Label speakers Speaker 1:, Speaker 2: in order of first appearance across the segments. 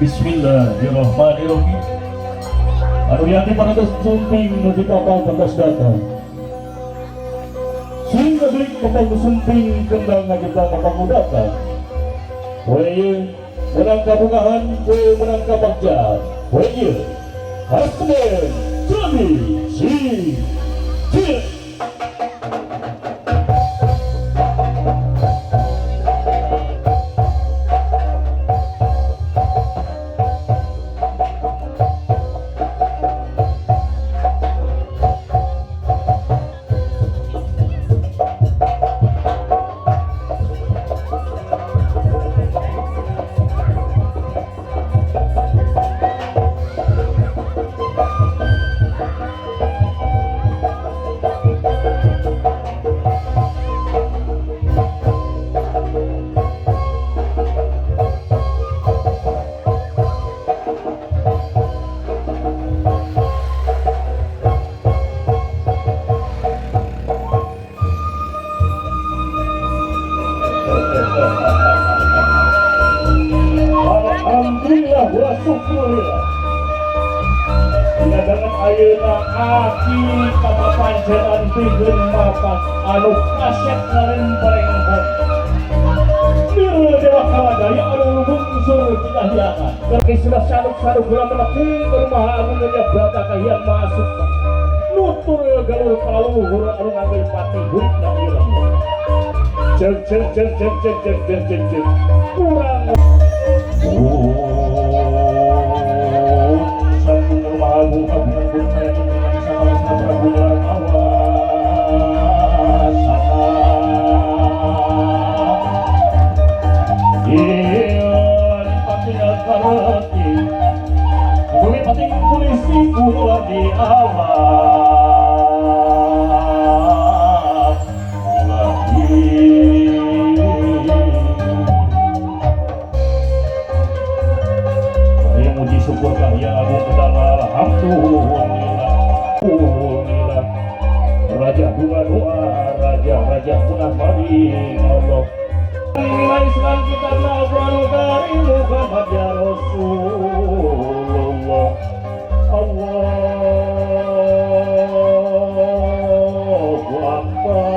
Speaker 1: Bismillahirrahmanirrahim. Anu yanti parantos sumping nuju kapal pantas data. Sing kabelik kapal sumping kendang ngajeblang kapal data. Poe ieu menang kabungahan, poe menang kabagjaan. Poe ieu Hasben Jami Si Ci. Alhamdulillah wa syukurillah. Dinadangan ayeuna aki kapapancenan pikeun mapak anu kaset ngarempareng hot. Biru dewa kawadaya anu bungsur cikahyangan. Kerki sudah sanuk-sanuk gula menepung ke rumah agung brata kahiyang masuk. Nutur galur kaluhur anu ngambil pati huripna ireng. Cek cek cek cek cek cek cek cek cek. Kurang. Sampun rumah agung kagungan pun saya sama sama Prabu Nyarang awas Ian patingal kareti bumi pating polisi kula di awas. Raja punah maring Allah. Inilah Islam kita Al-Quranul Karim Muhammad ya Rasulullah. Allahu Akbar.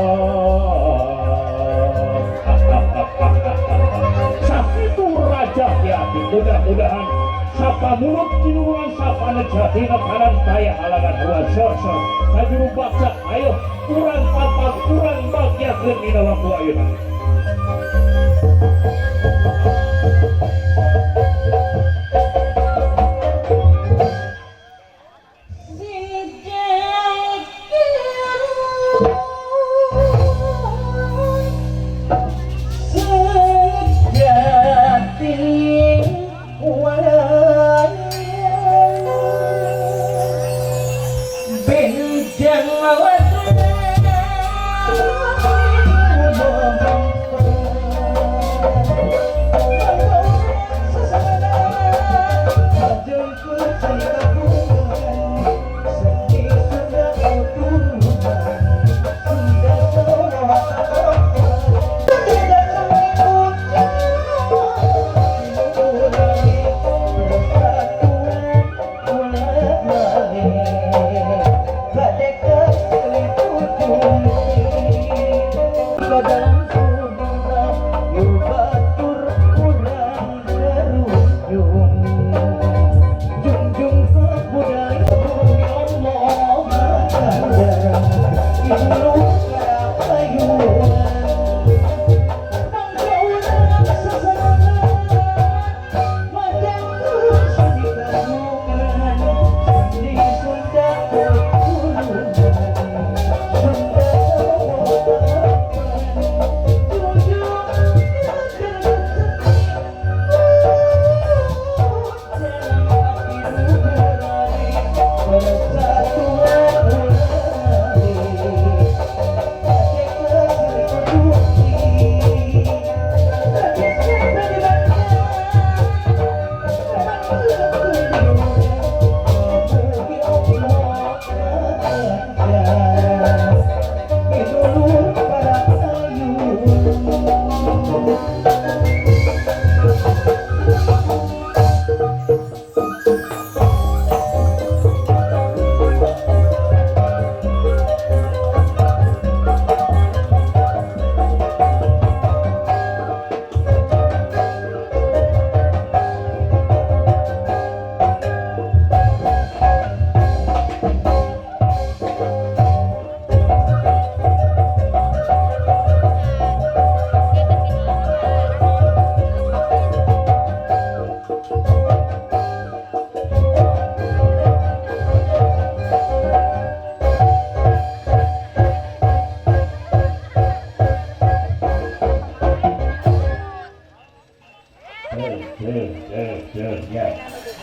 Speaker 1: Sakitu Raja Ki mudah-mudahan sapa mulut kinurunan sapa nejati kanan taya halangan ulah sor-sor kajuru baksa ayo kurang papag kurang bagyakeun dina waktu ayeuna.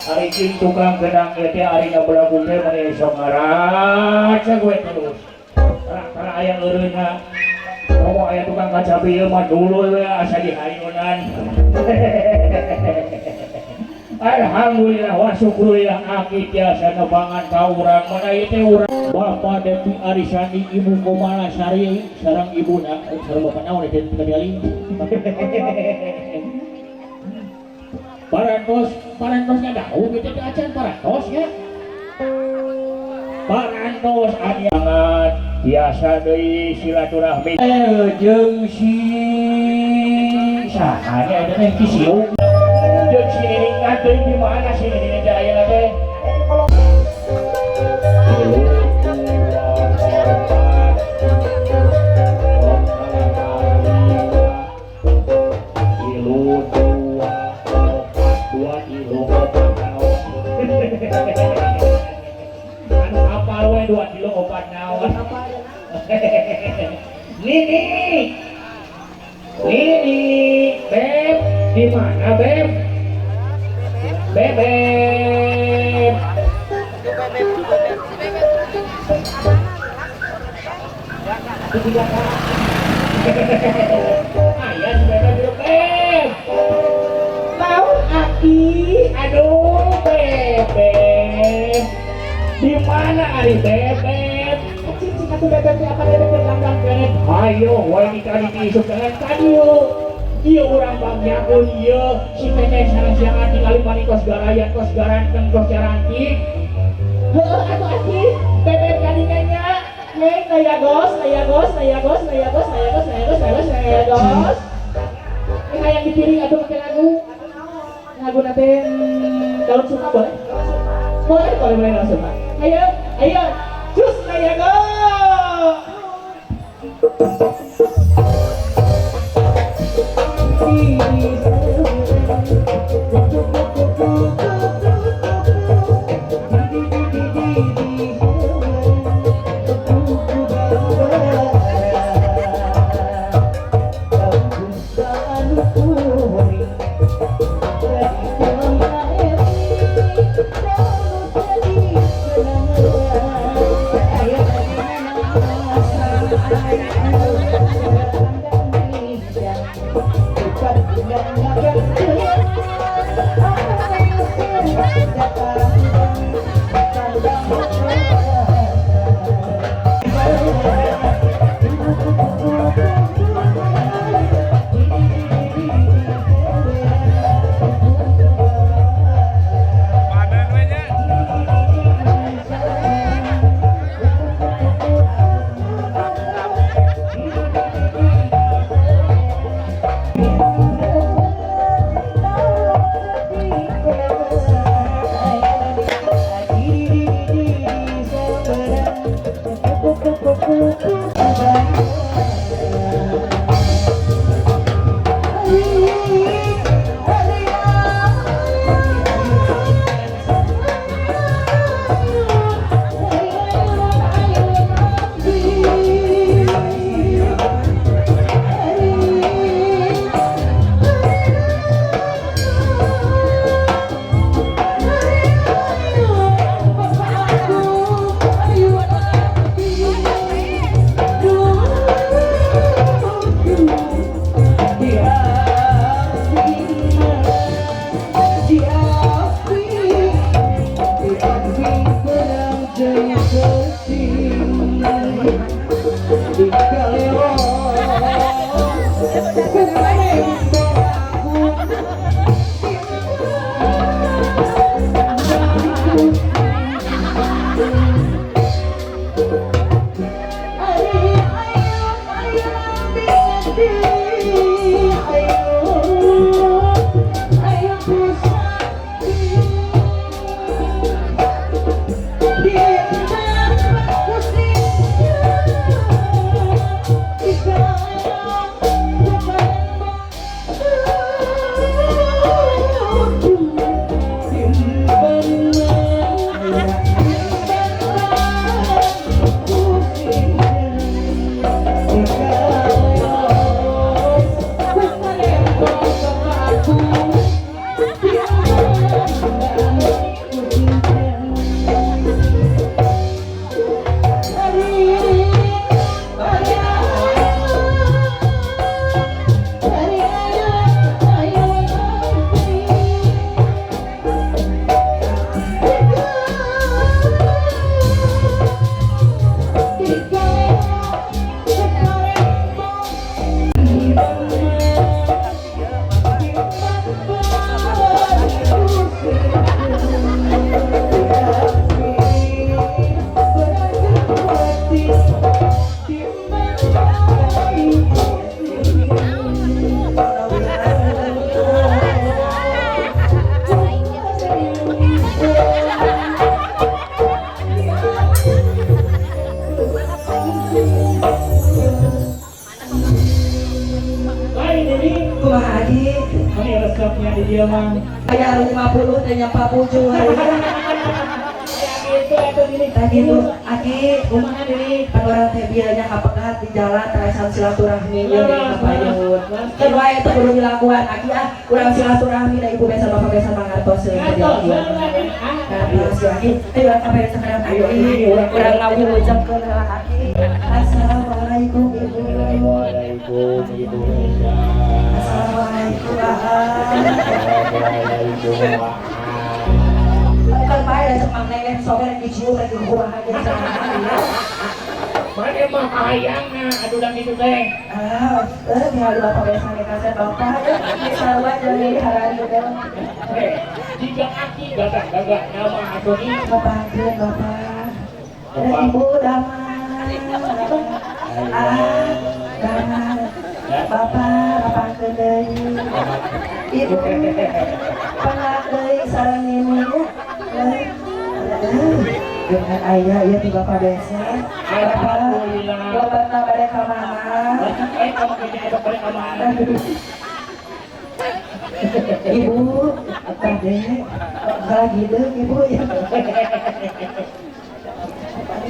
Speaker 1: Ari tukang gedang teh ari ngabelagu teh mani sok ngaraca gue terus. Tara aya eureunna. Komo aya tukang kacapi ieu mah dulu we asa dihayunan. Alhamdulillah wa syukurillah aki tiasa nebangan ka urang mana ieu teh urang Bapak Devi Arisani Ibu Komala Sari sareng ibuna sareng bapak naon teh kadiali. Parantos, parantos ngadahu gitu teh acan parantos ya. Parantos anyangan biasa deui silaturahmi jeung si saha nya eta teh Ki Siung. Jeung si Nining teh di mana si Nining teh ayeuna teh? Nini, Nini, Beb, di mana Beb? Bebek. Ayah si Bebek dulu Beb. Tahu aki? Aduh Bebek. Di mana ari Bebek? atuh bebek teh apa bebek teh langgang keneh. Hayo wae nikah di isuk dengan kadieu. Ieu urang bangyakeun ieu si teteh sareng siangan tingali mani kos garayan kos garanteng kos carantik. Heueuh atuh aki bebek kadinya nya. Neng nayagos nayagos nayagos nayagos nayagos nayagos nayagos nayagos. Ini hayang dipiring atuh make lagu. Lagu nate daun suka boleh? Boleh, boleh, boleh daun suka. Ayo, ayo, cus nayagos.
Speaker 2: Aya 50 teh nya papuju. Tadi tuh aki
Speaker 1: kumaha deui
Speaker 2: pan urang teh bieu nya kapegat di jalan terasan silaturahmi ieu deui ka payun. Kan wae teh kudu dilakuan aki ah urang silaturahmi da ibu besan bapak besan mangartoseun ka dieu. Nah, si aki ayo urang ka payun sakedap ayo urang ngawujudkeun heula aki. Assalamualaikum ibu.
Speaker 1: Waalaikumsalam ibu.
Speaker 2: Assalamualaikum ah.
Speaker 1: Assalamualaikum.
Speaker 2: Bukan bae da cek Mang Neneng soge rek dicium rek dikumaha ge.
Speaker 1: Mana mah kahayangna atuh da kitu teh.
Speaker 2: Ah, tinggal di bapak besan kasep bapak. Sarua jeung di harari teh.
Speaker 1: Jika aki gagah-gagah nama atuh ni.
Speaker 2: Bapakkeun bapak. Ibu damai. Ah, damai. Bapak, bapakkeun deui. Ibu pangak deui sareng nini. Dengan ayah ieu ti bapak besan.
Speaker 1: Alhamdulillah.
Speaker 2: Lobatna bade ka mana?
Speaker 1: Kamu kayaknya bade ka mana?
Speaker 2: Ibu, bade lagi deuk ibu ya.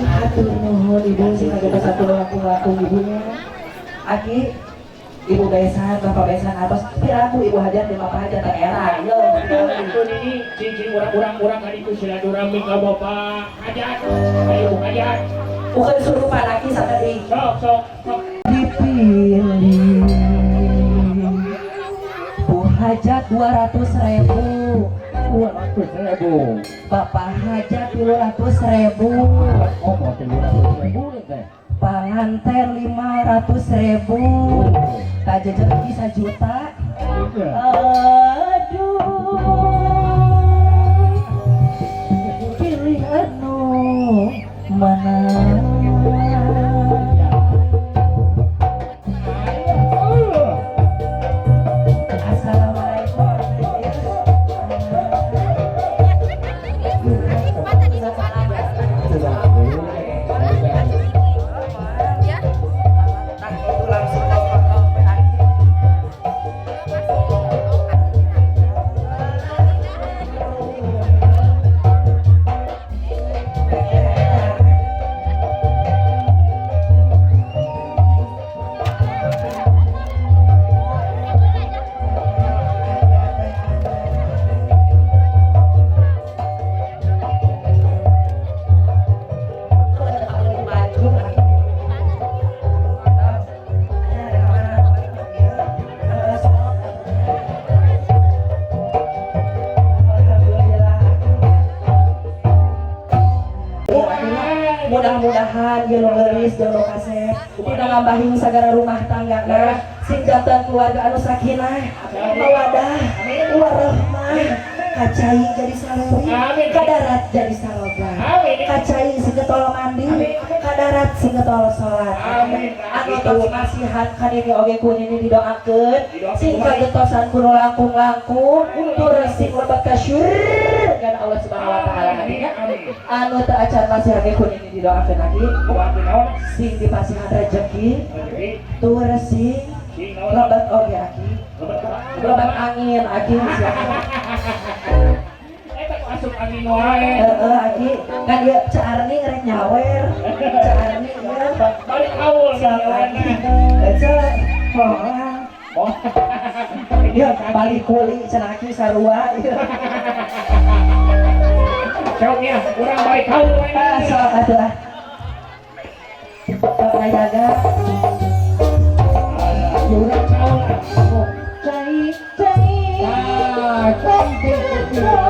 Speaker 2: Hatur nuhun ibu sing kagak satu laku-laku ibunya. Aki, ibu besan, bapak besan atos piraku ibu hajat di bapak hajat teh era. Yo.
Speaker 1: Atuh nini cing urang-urang ka ditu silaturahmi ka bapak hajat, ka ibu hajat.
Speaker 2: Bukan surupan aki sakedik.
Speaker 1: Sok sok sok.
Speaker 2: Dipilih Bu hajat 200.000.
Speaker 1: 200.000.
Speaker 2: Bapak hajat 300.000.
Speaker 1: Oh, mau 300.000 teh.
Speaker 2: Panganten 500.000. Kajejer bisa juta. Aduh, pilih anu mana? Assalamualaikum. Mudah-mudahan jeung nu geulis jeung nu kasep tidak ngambahin sagara rumah tangga na sing janten keluarga anu sakinah mawadah warahmah kacai jadi salewi kadarat jadi saloba kacai sing getol mandi kadarat sing getol salat anu tos masihan kanini oge ku nini didoakeun sing kagetosan kuno langkung-langkung tur sing lebet ka syurga Allah Subhanahu wa taala. Anu teu acan masihan ge ku nini didoakeun lagi sing dipasihan rejeki tur sing lebet oge aki lebet angin aki siapa.
Speaker 1: Eta asup angin wae.
Speaker 2: Heeh aki kan ieu Cak Arni rek nyawer. Cak Arni ieu
Speaker 1: balik haul
Speaker 2: nyawerna. Cak hoang. Ieu balik kuli cenah aki sarua ieu.
Speaker 1: Sok ya, urang balik haul wae.
Speaker 2: Ah sok atuh ah. Sok ngajaga.
Speaker 1: Urang haul ah.
Speaker 2: Cai cai.
Speaker 1: Ah, kopi
Speaker 2: bebedok.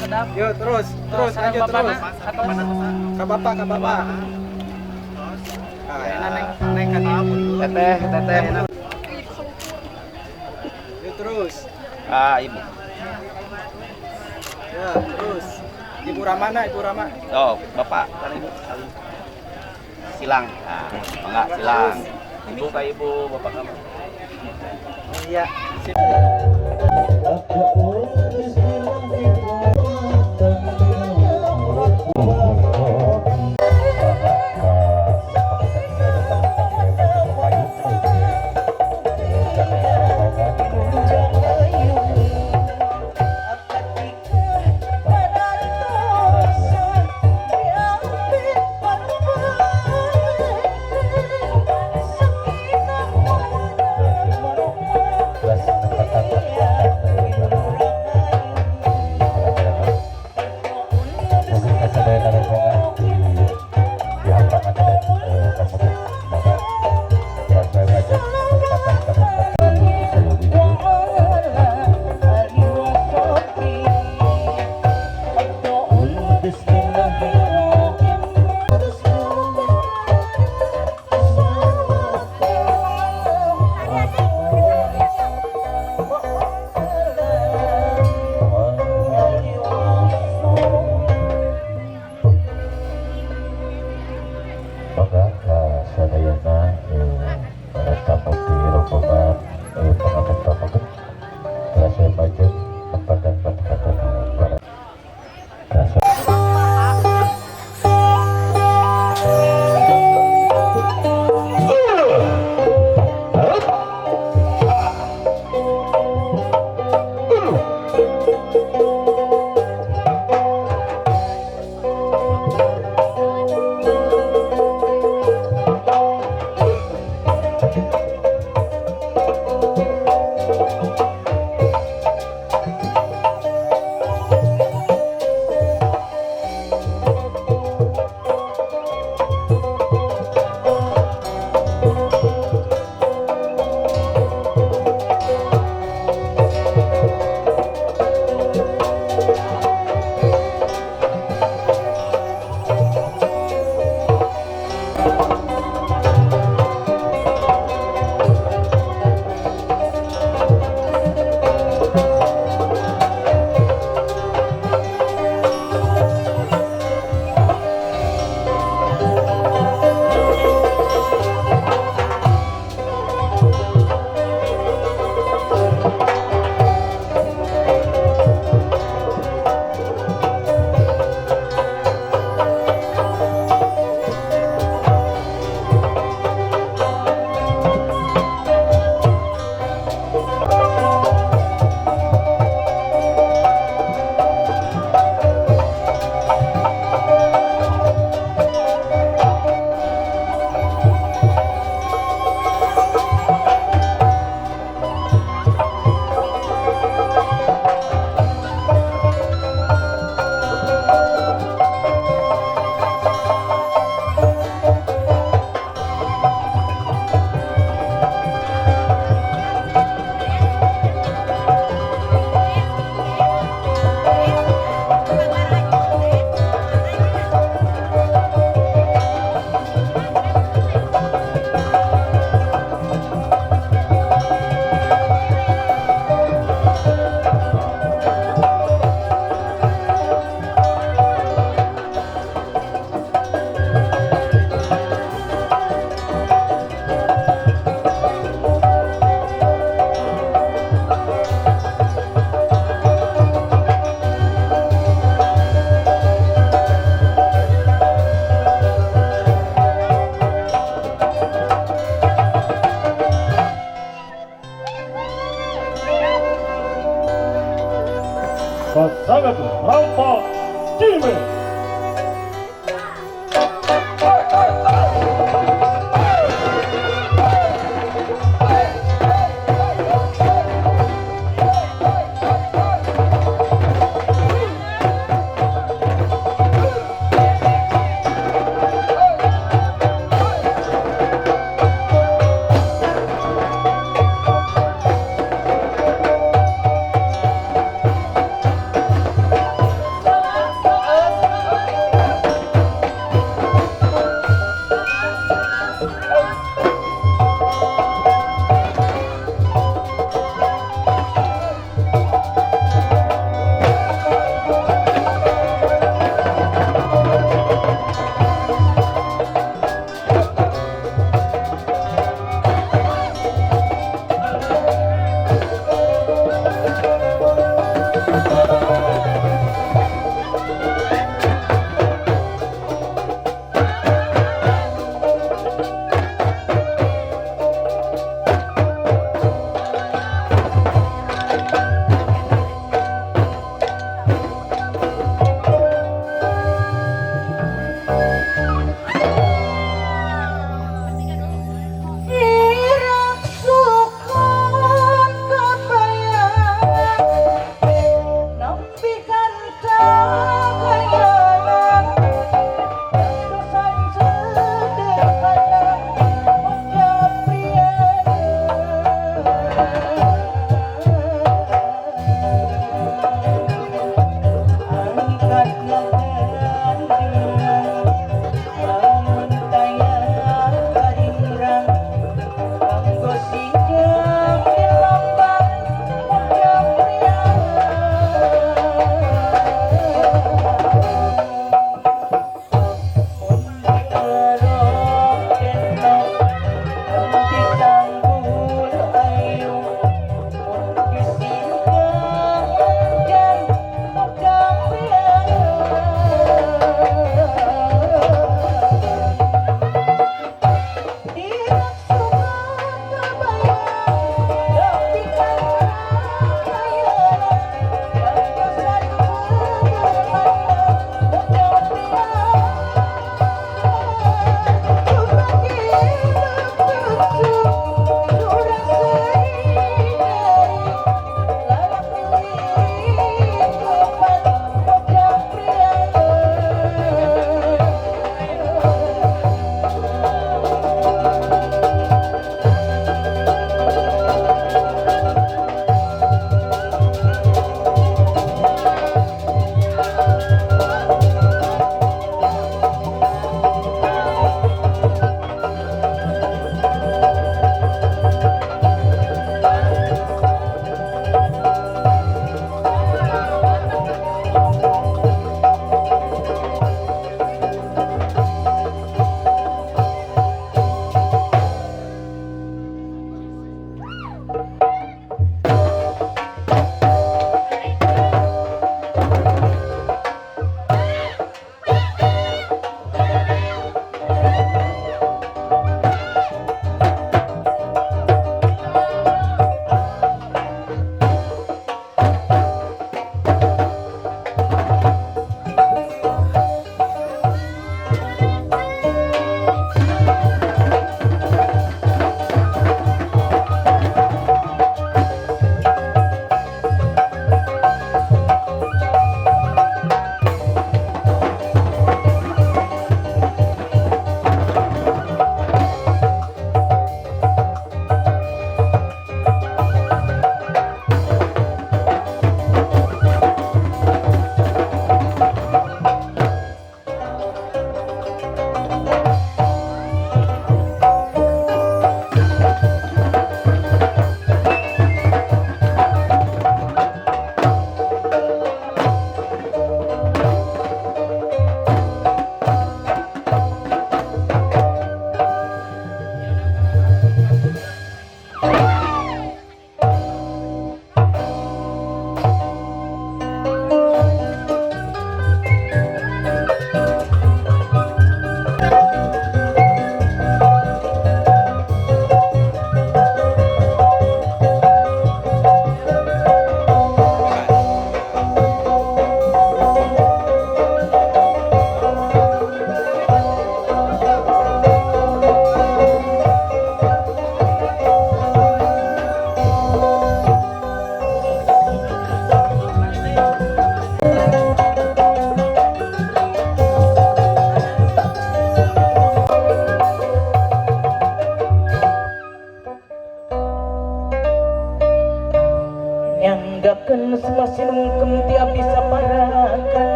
Speaker 3: Sakedap.
Speaker 4: Yuk terus, terus lanjut terus. Ke bapak, ke bapak. Ah, enak naik naik ke
Speaker 3: Teteh, teteh.
Speaker 4: Yuk terus.
Speaker 3: Ah, ibu.
Speaker 4: Ya, terus. Ibu Ramana, Ibu Rama.
Speaker 3: Oh, bapak, kan ibu. Silang. Ah, enggak silang. Ibu ke ibu, bapak kamu.
Speaker 4: Iya. Sip.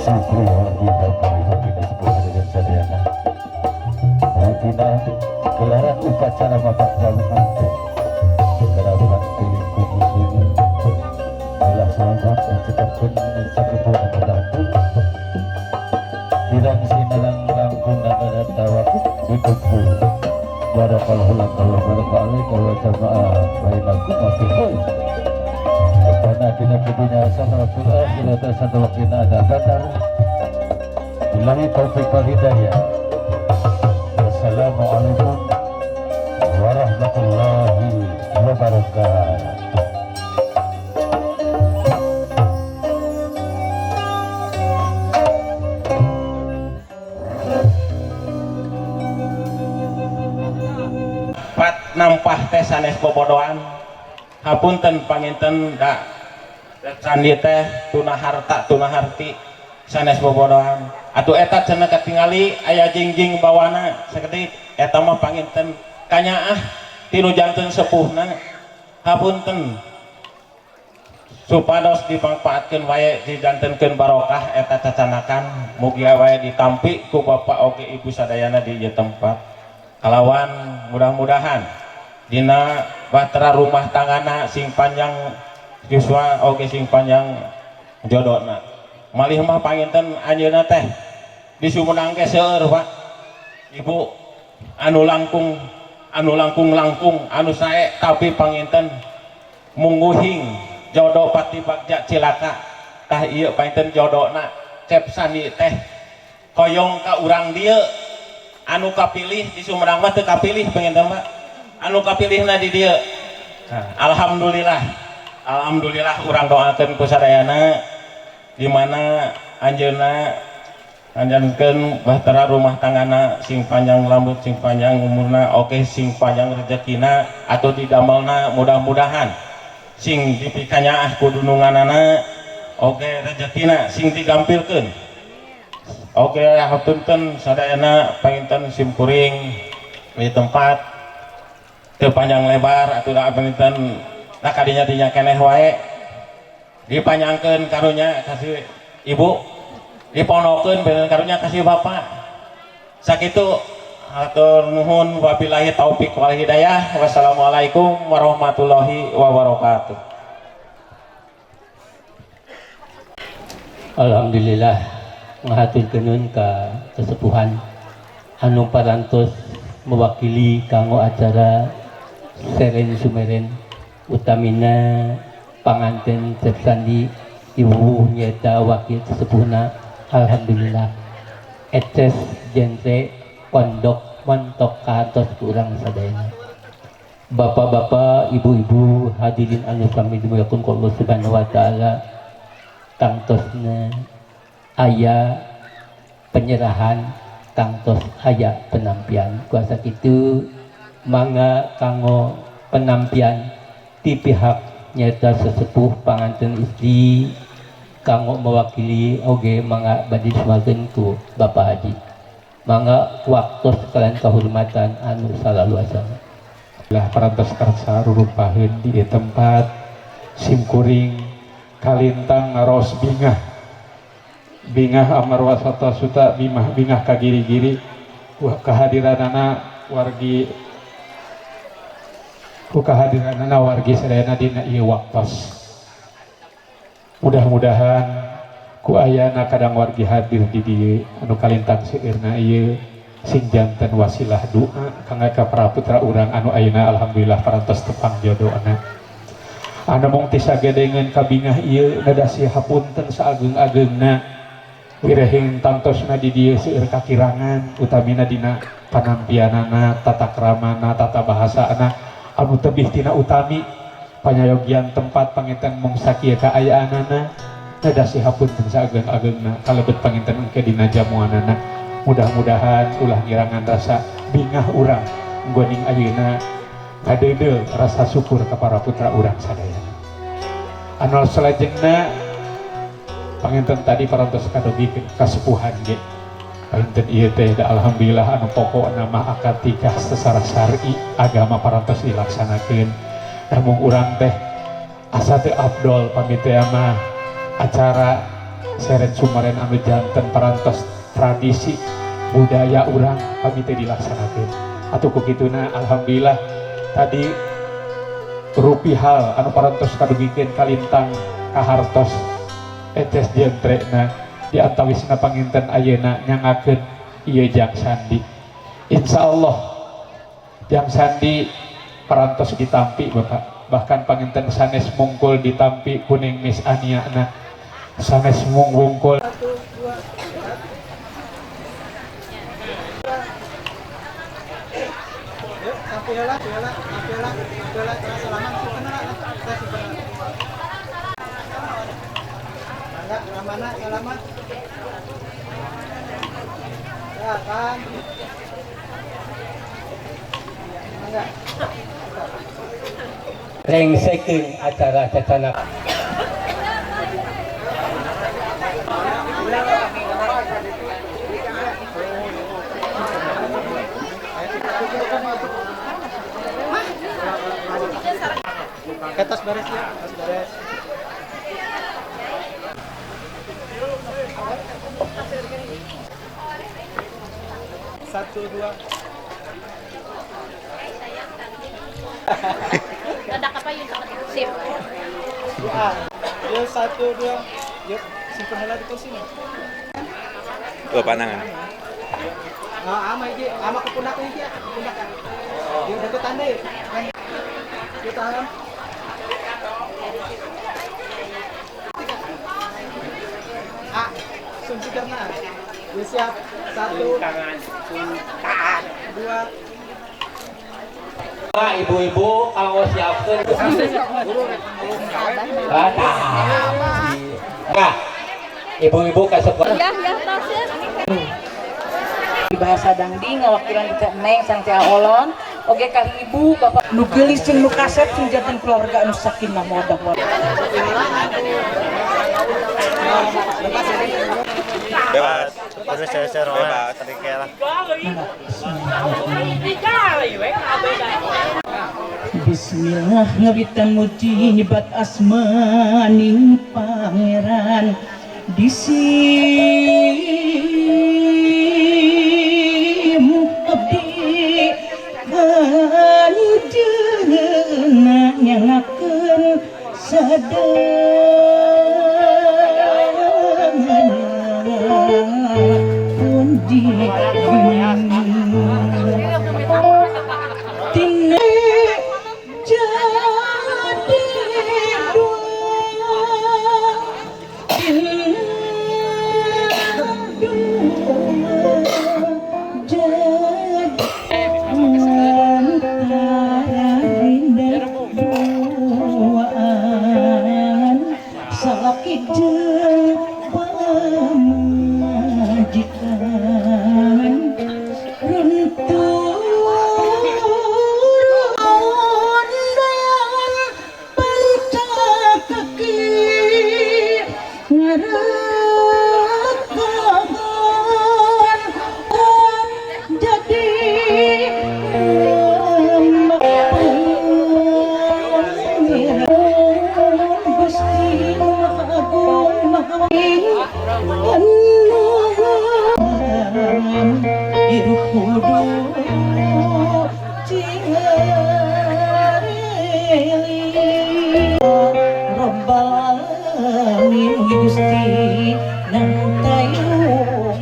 Speaker 5: Syukri wargi bapak ibu pinisepuh hadirin sadayana. Dina gelaran upacara mapak bangunan kerabat pilingkung muslimin ulah selamat cekapkeun sakitu anu Kirang sinarang langkung nangana tawakuf hidupku. Barakallahu laka wa baraka alaika wa jama'a bainakum wa fi khair. Rabbana atina fid dunya hasanah wa fil akhirati hasanah wa qina adzabannar. Billahi taufiq wal hidayah. Wassalamualaikum warahmatullahi wabarakatuh.
Speaker 6: Pat nampah teh sanes bobodoan, hapunten panginten da candi teh tuna harta tuna harti sanes bobodoan atuh eta cenah katingali aya jingjing bawana sakedik eta mah panginten kanyaah tinu janten sepuhna. Hapunten, supados dimangfaatkeun wae, dijantenkeun barokah eta cacanakan, mugi wae ditampi ku bapak oge ibu sadayana di ieu tempat, kalawan mudah-mudahan dina bahtera rumah tanggana sing panjang yuswa oge sing panjang jodona. Malih mah panginten anjeunna teh di Sumedang ge seueur, Pak, Ibu, anu langkung, anu langkung-langkung anu sae, tapi panginten mungguhing jodoh pati bagja cilaka. Tah, ieu panginten jodona Cep Sandi teh hoyong ka urang dieu anu kapilih. Di Sumedang mah teu kapilih panginten, Pak, anu kapilihna di dieu. Nah, alhamdulillah, alhamdulillah, urang doakeun ku sadayana di mana anjeunna anjankeun bahtera rumah tanggana sing panjang rambut, sing panjang umurna, oke sing panjang rezekina atau didamelna, mudah-mudahan sing dipikanyaah ku dununganana, oke rezekina sing digampilkeun. Oke, hapunten sadayana, panginten simkuring di tempat teu panjang lebar atuh da panginten da kadinya dinya keneh wae, dipanjangkeun karunya kasih ibu, diponokeun bener karunya kasih bapak. Sakitu, hatur nuhun, wabillahi taufik wal hidayah, wassalamualaikum warahmatullahi wabarakatuh.
Speaker 7: Alhamdulillah, ngahaturkeun ka kesepuhan anu parantos mewakili kanggo acara Seren Sumeren, utamina panganten Cep Sandi, ibu nyata wakil sesepuhna. Alhamdulillah, eces genre pondok montok kahatos ku urang sadayana. Bapak-bapak, ibu-ibu, hadirin anu sami dimuliakeun ku Allah Subhanahu wa taala, tangtosna aya penyerahan, tangtos aya penampian. Kuasa kitu mangga kanggo penampian ti pihak nyata sesepuh panganten istri kanggo mewakili oge mangga bade disumageun ku Bapak Haji. Mangga waktos kalian kehormatan anu salaluasana.
Speaker 8: Lah, parantos karsa rurumpaheun di ieu tempat, simkuring kalintang ngaros bingah bingah amarwasata suta bimah bingah ka giri-giri ku kehadiranana wargi, ku kehadiranana wargi sadayana dina ieu waktos. Mudah-mudahan ku ayana kadang wargi hadir di dieu anu kalintang seueurna ieu sing janten wasilah doa kanggo ka para putra urang anu ayeuna alhamdulillah parantos tepang jodohna. Anu mung ti sagedengeun kabingah ieu nadasi hapunten saageng-ageungna, wirehing tangtosna di dieu seueur kakirangan, utamina dina panampianana, tata kramana, tata bahasana, anu tebih tina utami panyayogian tempat. Panginten mung sakieu kaayaanana, nadasi hapunten saageng-ageungna. Kalebet panginten engke dina jamuanana, mudah-mudahan ulah ngirangan rasa bingah urang goning ayeuna ngadeudeuh rasa syukur ka para putra urang sadayana. Anu salajengna, panginten tadi parantos kadogi kasepuhan ge, panginten ieu teh da alhamdulillah anu pokokna mah akad nikah secara syar'i agama parantos dilaksanakeun. Namun urang teh asa teu afdol pamit teh mah acara. Seren sumeren anu janten parantos tradisi budaya urang pami teu dilaksanakeun. Atuh ku kituna alhamdulillah tadi rupi hal anu parantos kadugikeun kalintang kahartos eces jentrena di antawisna panginten ayeuna nyangakeun ieu Jang Sandi. Insyaallah Jang Sandi parantos ditampi Bapak, bahkan panginten sanes mungkul ditampi kuning Miss Ania na sanes mungkul.
Speaker 4: Yuk, sampai heula, heula, heula, heula, terus salaman simpen heula lah. Kita simpen heula. Mangga, ramana, salaman. Ya, kan. Mangga.
Speaker 7: Rengsekeun acara cacanak.
Speaker 4: Oke, tos beres ya, tos beres. Satu, dua.
Speaker 9: Ada apa yun? Sip.
Speaker 4: Dua. Yuk, satu, dua. Yuk, simpen heula di kursi nih.
Speaker 3: Dua pandangan.
Speaker 4: Nah, ama iki, ama ke pundak iki ya, ke pundak. Yuk, deketan deh. Yuk, tahan. Ah, sun sigarna. Yuk, siap. Satu, dua.
Speaker 7: Pak, ibu-ibu kalau siapkan. Nah, ibu-ibu kasep.
Speaker 9: Ya, ya, tasir.
Speaker 10: Di bahasa dangdi ngawakilan kita neng sang tea olon oge ka ibu bapak nu geulis jeung nu kasep sing janten keluarga anu sakinah mawaddah warahmah.
Speaker 3: Bebas. Bebas.
Speaker 10: Bismillah ngawitan muji nyebat asmaning pangeran disim abdi kanjeunna nyangakeun sadayana pundi tina jadi dua jadi antara duaan salaki jeung pamajikan runtuh jadi Gusti Agung Maha hirup kudu cingareli Rabbal alamin Gusti nangtayung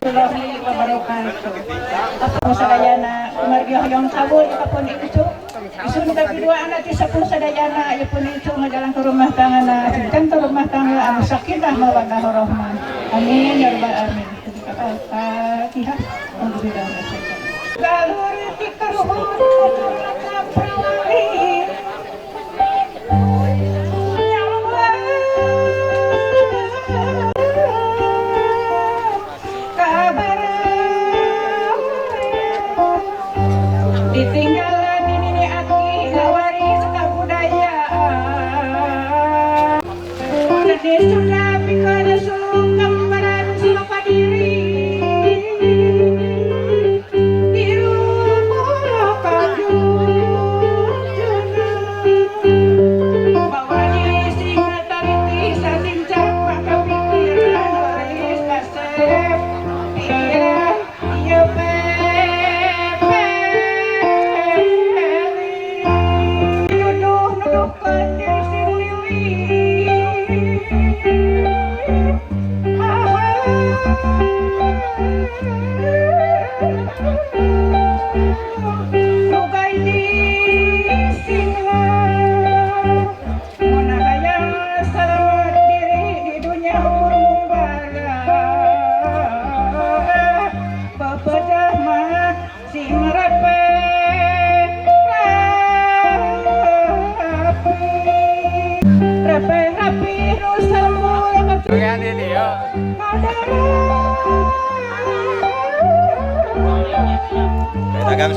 Speaker 11: warahmatullahi wabarakatuh. Apa sadayana kumargi hoyong kabul ipapun itu. Isun kapidua anak ti sepuh sadayana ipun itu ngajalan ke rumah tangga cinten ke rumah tangga anu sakinah mawaddah warahmah. Amin ya rabbal alamin. Al-Fatihah. Alhamdulillah. Galur ti karuhun kaprawari. Ditinggalan ini aki ngawaris kabudayaan. Jadi sudah pikir sungkem baran diri. Tiru kajujuna. Bawani singa tariti
Speaker 3: Dagang.